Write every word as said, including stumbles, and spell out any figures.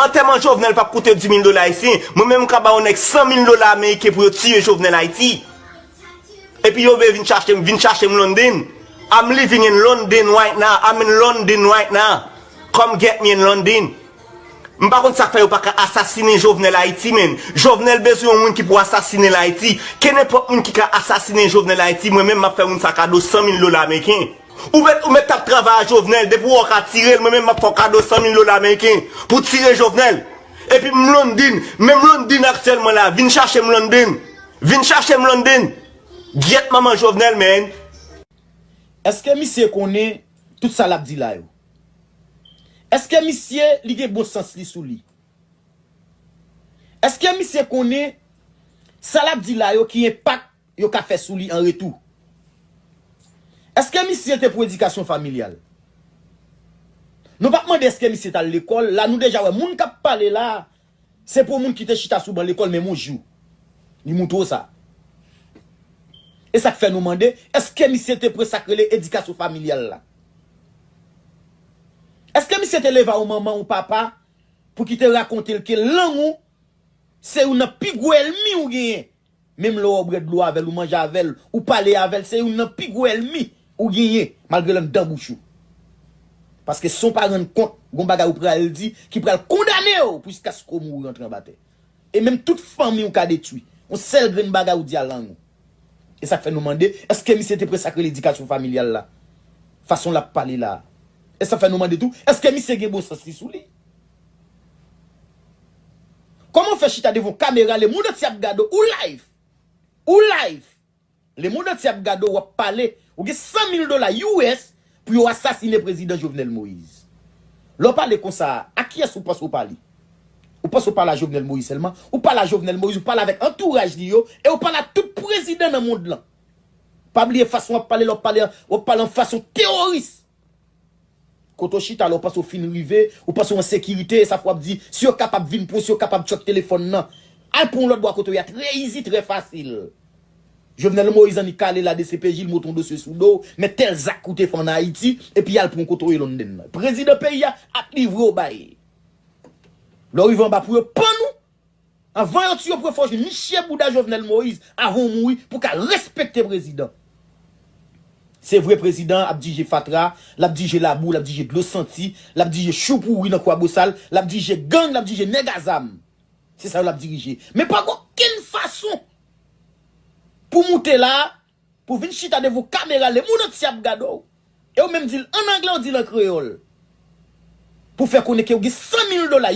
Antèman Jovenel p ap koute dis mil dola ayisyen. Mwen menm m ka ba yon nèg san mil dola ameriken pou yo tiye Jovenel Ayiti. Epi yo vle vin chache m, vin chache m London. I'm living in London right now. I'm in London right now. Come get me in London. M pa konn sa k fè yo pa ka asasinen Jovenel Ayiti, men. Jovenel bezwen yon moun ki pou asasinen l Ayiti. Kenenpòt moun ki ka asasinen Jovenel Ayiti, mwen menm m ap fè moun sa kado san mil dola ameriken. Ou mèt, ou mèt t ap travay a Jovenel, depi w wè w ka tire l, mwen menm m ap fè w kado san mil dola ameriken pou tire Jovenel. Epi m London, menm London aktyèlman la, vin chache m London. Vin chache m London. Gyèt manman Jovenel, man. Èske misye konnen tout sa l ap di la yo? Èske misye li gen bon sans li sou li? Èske misye konnen sa l ap di la yo ki enpak yo ka fè sou li an retou? Èske misye te pou edikasyon familyal? Nou p ap mande èske misye t al lekòl, la nou deja wè moun k ap pale la, se pou moun ki te chita sou ban lekòl menm yon jou. Li moutre w sa. E sa k fè nou mande, èske misye te pran sa k rele edikasyon familyal la? Èske misye te leve a yon manman, yon papa, pou ki te rakonte l ke lang ou se youn nan pi gwo ènmi ou genyen? Menm lè w bwè dlo avè l, ou manje avè l, ou pale avè l, se youn nan pi gwo ènmi ou genyen, malgre l anndan bouch ou. Paske san w pa rann kont, gon bagay ou pral di ki pral kondane w pou jiskaske w mouri rantre anba tè. E menm tout fanmi w ka detwi. Yon sèl grenn bagay ou di a lang ou. E sa k fè nou mande, èske misye te pran sa k rele edikasyon familyal la? Fason l ap pale la. E sa k fè nou mande tou, èske misye gen bon sans li sou li? Kòman w fè chita devan yon kamera, lemonn antye ap gade w, ou live? Ou live? Lemonn antye ap gade w, w ap pale. Ou gen san mil dola U S pou yo asasinen prezidan Jovenel Moïse. Lè w pale konsa, a kiyès ou panse w pale? Ou panse w pale a Jovenel Moïse sèlman? Ou pale a Jovenel Moïse, ou pale avèk antouraj li yo, e ou pale a tout prezidan nan mond lan. Pa bliye fason w ap pale, lè w ap pale, w ap pale an fason teworis. Kote w chita la, w panse w fin rive, w panse w an sekirite, e sa fè w ap di, si yo kapab vin pran w, si yo kapab tchòk telefòn nan. Al pran w lòt bò kote w ye a, trè izi, trè fasil. Jovenel Moïse annik ale la D C P J, l monte yon dosye sou do w, men tèl zak ou te fè ann Ayiti, epi y al pran w kote w ye London nan. Prezidan peyi a ap livre w bay. Lè w rive anba pou yo pann ou, anvan yo tiye w, pran fò w jwenn niche bouda Jovenel Moïse, avan w mouri, pou w ka respekte prezidan. Se vre, prezidan ap dirije fatra, l ap dirije labou, l ap dirije dlo santi, l ap dirije chou pouri nan Kwabosal, l ap dirije gang, l ap dirije nèg a zam. Se sa yo l ap dirije. Men pa gen okenn fason pou moute la, pou vin chita devan yon kamera, lemonn antye ap gade w. E w menm di l ann anglè, w di l an kreyòl. Pou fè konnen ke w gen san mil dola,